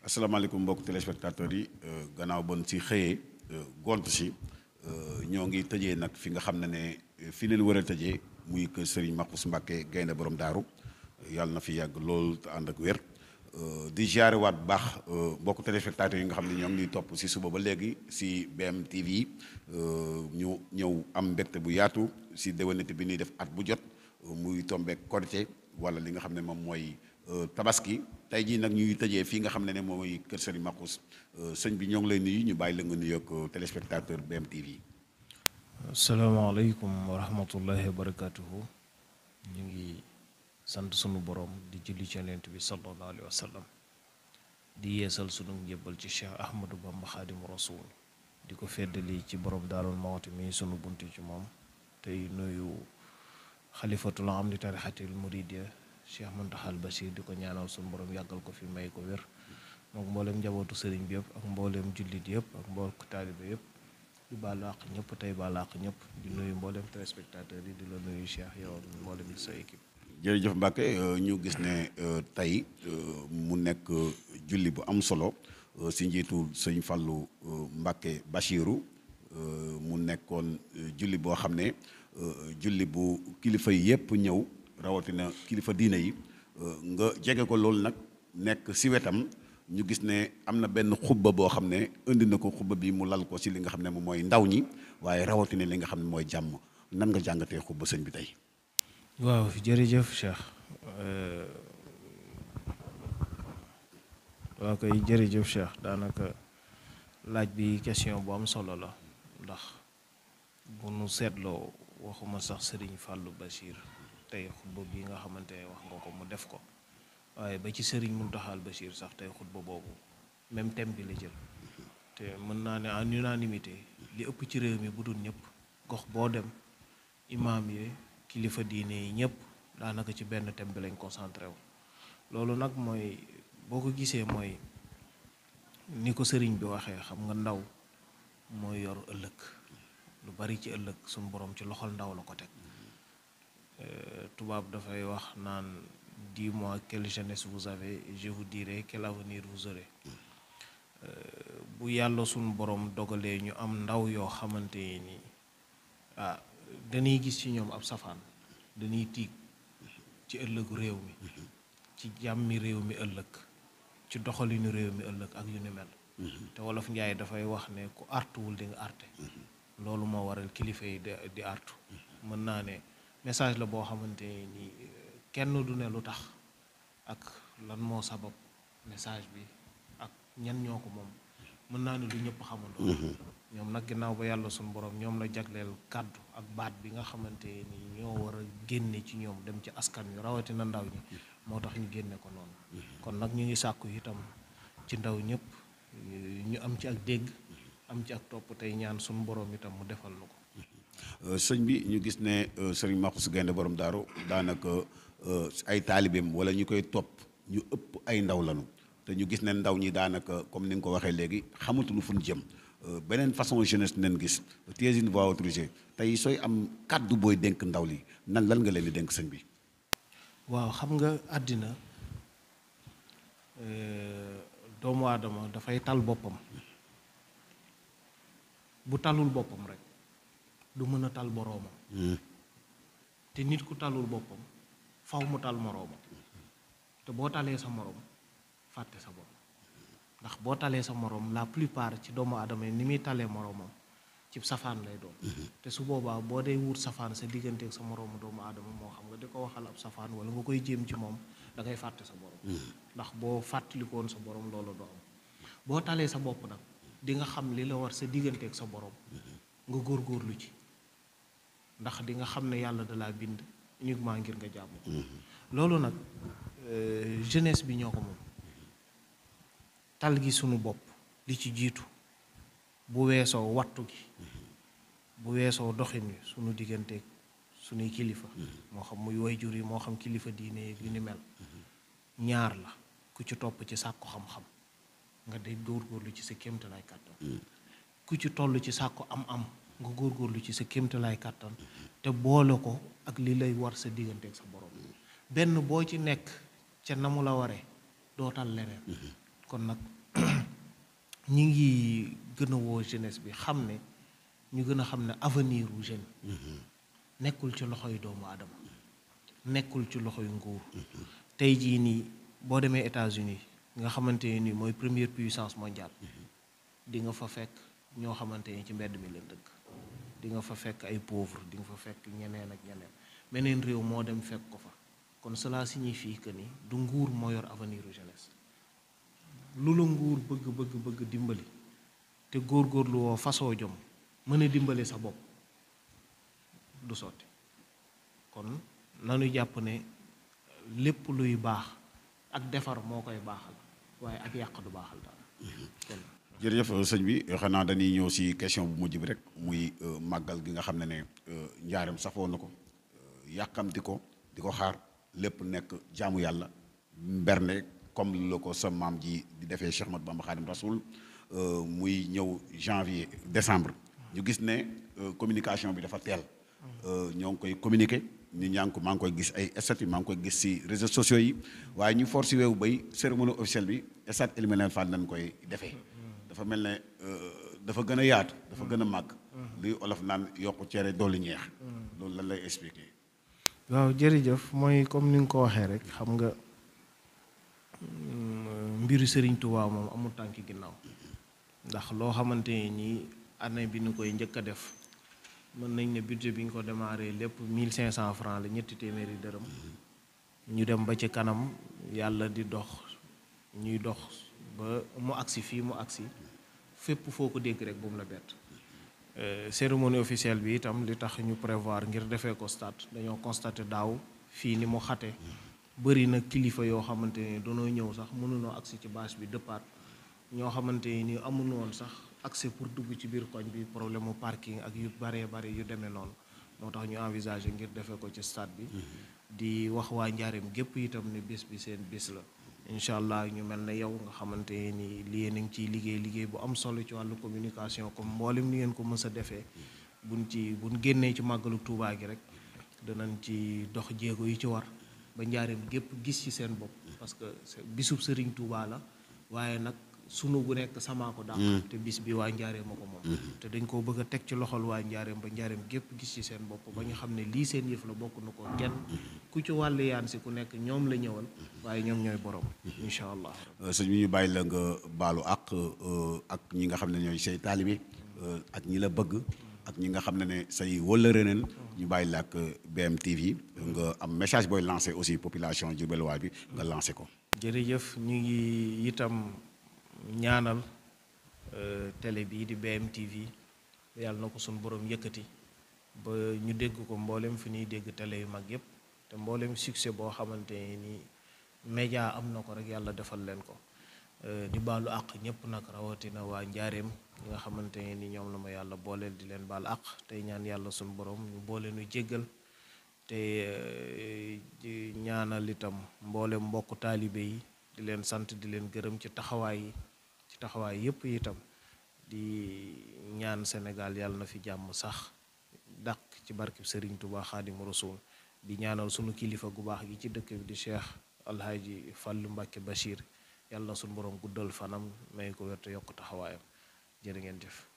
asalaamaaleykum mbokk téléspectateurs yi gannaaw bon si xëyee gont si ñoo ngi tëjee nag fi nga xam ne fi leen war a tëjee muy kër Serigne Makhous Mbacké gaynde borom daaru yàlla na fi yàgg lool te ànd ak wér di jaare waat bu baax mbokk téléspectateurs yi nga xam ne ñoo ngi ñuy topp si suba ba léegi si BM TV ñu ñëw am mbégte bu yaatu si déwénite bi ñuy def at bu jot muy tombeek Korité wala li nga xam ne moom mooy tabaski tey jii nag ñuy tëjee fii nga xam ne mooy kër Serigne Makhous sëñ bi ñoo ngi lay nuyu ñu bàyyi la nga nuyoog téléspectateur BM TV. asalaamaaleykum wa rahmatullahi wa barakatuhu ñu ngi sant sunu borom di julli ci Yonent bi sallallahu alayhi wa sallam di yeesal sunu njëbbal ci Cheikh Ahmadou Bamba Xaadimu Rasuul di ko feddali ci borom Daarul Mawti mi sunu buntu ci moom tey nuyu xalifatul am di tarixatil muridiyya Cheikh Muntaxal Bachir di ko ñaanal sunu borom yàggal ko fi may ko wér moom mboolem njabootu sëriñ bi yëpp ak mboolem jullit yëpp ak mbokk taalibe yëpp di baalu àq ñëpp tey baalu àq ñëpp di nuyu mboolem téléspectateurs yi di la nuyu Cheikh yow mboolem sa équipe. jërëjëf Mbacke ñu gis ne tey mu nekk julli bu am solo si njiitu sëñ Fallou Mbacke Bachirou mu nekkoon julli boo xam ne julli bu kilifa yi yëpp ñëw rawatina kilifa diine yi nga jege ko loolu nag nekk si wetam ñu gis ne am na benn xubba boo xam ne indi na ko xubba bi mu lal ko si li nga xam ne moom mooy ndaw ñi waaye rawatina li nga xam ne mooy jàmm nan nga jàngatee xubba sëñ bi tey. waaw jërëjëf Cheikh waaw koy jërëjëf Cheikh daanaka laaj bi question bu am solo la ndax bu nu seetloo waxuma sax Serigne Fallou Bachir tey xutba bi nga xamante ne wax nga ko mu def ko waaye ba ci Serigne Mountakhal Bachir sax tey xutba boobu même thème bi la jël te mën naa ne en unanimité li ëpp ci réew mi bu dul ñëpp gox boo dem imaam yi kilifa diine yi ñëpp daanaka ci benn thème bi lañ concentré wu loolu nag mooy boo ko gisee mooy ni ko sëriñ bi waxee xam nga ndaw mooy yor ëllëg lu bari ci ëllëg suñu borom ci loxol ndaw la ko teg tubaab dafay wax naan dis-moi quelle jeunesse vous avez et je vous dirai quel avenir vous aurez bu yàlla suñu borom dogalee ñu am ndaw yoo xamante ni dañuy gis ci ñoom ab safaan dañuy tiig ci ëllëgu réew mi ci jàmmi réew mi ëllëg ci doxalinu réew mi ëllëg ak yu ni mel te wolof njaay dafay wax ne ku artuwul di nga arte loolu moo waral kilifa yi di artu mën naa ne message la boo xamante ni kenn du ne lu tax ak lan moo sabab message bi ak ñan ñoo ko moom mën naa ne lu ñëpp xamandoo ñoom nag ginnaaw ba yàlla suñu borom ñoom la jagleel kàddu ak baat bi nga xamante ni ñoo war a génne ci ñoom dem ci askan wi rawatina ndaw ñi moo tax ñu génne ko noonu kon nag ñu ngi sàkku itam ci ndaw ñëpp ñu am ci ak dégg am ci ak topp tey ñaan suñu borom itam mu defal nu ko. sëñ bi ñu gis ne Serigne Makhous gaynde borom daaru daanaka ay taalibeem wala ñu koy topp ñu ëpp ay ndaw lañu te ñu gis ne ndaw ñi daanaka comme ni nga ko waxee léegi xamatuñu fu ñu jëm. beneen façon jeunesse nen gis tu es une voix autorisée tey sooy am kàddu booy dénk ndaw li lan nga leen di dénk sëñ bi. waaw xam nga àddina doomu aadama dafay tal boppam bu talul boppam rek du mën a tal boroomam te nit ku talul boppam faw mu tal moroomam te boo talee sa moroom fàtte sa bopp ndax boo talee sa moroom la plupart ci doomu aadama yi ni muy talee moroomam ci safaan lay doon te su boobaa boo dee wut safaan sa digganteeg sa moroomu doomu aadama moo xam nga di ko waxal ab safaan wala nga koy jéem ci moom da ngay fàtte sa borom ndax boo fàttalikoon sa borom loolu doo am boo talee sa bopp nag di nga xam li la war sa digganteeg sa borom nga góorgóorlu ci ndax di nga xam ne yàlla da laa bind uniquement ngir nga jàmm ko loolu nag jeunesse bi ñoo ko moom tal gi sunu bopp li ci jiitu bu weesoo wattu gi bu weesoo doxin wi sunu digganteeg sunuy kilifa moo xam muy wayjur yi moo xam kilifa diine yi li ni mel ñaar la ku ci topp ci sàkku xam-xam nga day góorgóorlu ci sa kéemtalaay kàttan ku ci toll ci sàkku am-am nga góorgóorlu ci sa kéemtalaay kàttan te boole ko ak li lay war sa digganteeg sa borom benn boo ci nekk ca na mu la waree dootal leneen kon nag ñi ngi gën a woo jeunesse bi xam ne ñu gën a xam ne avenir u jeune nekkul ci loxoy doomu aadama, nekkul ci loxoy nguur. tey jii nii boo demee États-Unis nga xamante ni mooy première puissance mondiale, di nga fa fekk ñoo xamante ni ci mbedd mi leen dëkk, di nga fa fekk ay pauvre, di nga fa fekk ñeneen ak ñeneen. meneen réew moo dem fekk ko fa. kon cela signifie que ni du nguur moo yor avenir u jeunesse. lu la nguur bëgg dimbali te góorgóorlu woo fasoo jom mën a dimbali sa bopp du sotti. kon nanu jàpp ne lépp luy baax ak defar moo koy baaxal, waaye ak yàq du baaxal dara. kon jërëjëf sëñ bi xanaa dañuy ñëw si question bu mujj bi rek muy màggal gi nga xam ne njaareem safoo na ko, yàkkamti ko di ko xaar, lépp nekk jaamu yàlla mberne comme la ko sa maam ji di defee Cheikh Ahmadou Bamba Khadim Rasoul. muy ñëw janvier décembre ñu gis ne communication bi dafa teel. ñoo ngi koy communiquer nit ñaa ngi ko maa ngi koy gis ay statut maa ngi koy gis si réseaux sociaux yi, waaye ñu force weewu bay cérémonie officielle bi stade Elimane Fall nañ koy defee. dafa mel ne dafa gën a yaatu, dafa gën a màgg. luy olof naan yokku cere dolli ñeex. loolu lan lay expliquer. waaw jërëjëf mooy comme ni nga ko waxee rek, xam nga mbiru Serigne Touba moom amul tànki ginnaaw. ndax loo xamante ni année bi ñu koy njëkk a def mën nañ ne budget bi ñu ko démarré lépp 1500 francs la, ñetti téeméeri dërëm. ñu dem ba ci kanam yàlla di dox ñuy dox ba mu agsi fii mu agsi fépp foo ko dégg rek bu mu la bett. cérémonie officielle bi itam li tax ñu prévoir ngir defee ko stade dañoo constaté daaw fii ni mu xate bëri na kilifa yoo xamante ni dañoo ñëw sax mënunoo agsi ci bâche bi dëppaat. ñoo xamante ni amuñu woon sax accès pour dugg ci biir koñ bi, problème mu parking ak yu baree bari yu demee noonu moo tax ñu envisager ngir defee ko ci stade bi. di wax waa Njaareem gépp itam ne bés bi seen bés la. incha allah ñu mel ne yow nga xamante ni lii nañ ciy liggéey bu am solo ci wàllu communication comme mboolem ni ngeen ko mës a defee. buñ génnee ci màggalu Tuubaa gi rek danañ ci dox jéego yi ci war ba Njaareem gépp gis ci seen bopp. parce que bisub Sëriñ Tuubaa la, waaye nag sunu bu nekk samaa ko dàq. te bis bi waa Njaareem ma ko moom. te dañ koo bëgg a teg ci loxol waa Njaareem ba Njaareem gépp gis ci seen bopp ba ñu xam ne lii seen yëf la, bokk na ko kenn ku ci wàllu yaan si ku nekk ñoom la ñëwal, waaye ñoom ñooy borom. incha allah. sëñ bi ñu bàyyi la nga baalu ak ñi nga xam ne ñooy say taalibe ak ñi la bëgg ak ñi nga xam ne say wëllëre neen ñu bàyyi la ak BMTV nga am message booy lancé aussi population Diourbellois bi nga lancé ko. jërëjëf ñu ngi itam ñaanal télé bii di BMTV yàlla na ko suñu borom yëkkati ba ñu dégg ko mboolem fi ñuy dégg télé yu mag yépp, te mboolem succès boo xamante ni média am na ko rek yàlla defal leen ko. di baalu àq ñëpp nag rawatina waa Njaareem ñi nga xamante ni ñoom la ma yàlla booleel di leen baal àq tey ñaan yàlla suñu borom ñu boole nu jéggal te ñaanal itam mboolem mbokku taalibe yi di leen sant di leen gërëm ci taxawaay yépp itam di ñaan Sénégal yàlla na fi jàmm sax dàq ci barkib Serigne Touba Xaadimu Rasuul. di ñaanal sunu kilifa gu baax gi ci dëkk bi di Cheikh Alhaaji Fallu Mbàkke Bachir yàlla na sunu borom guddal fanam may ko wér te yokk taxawaayam jërë ngeen jëf.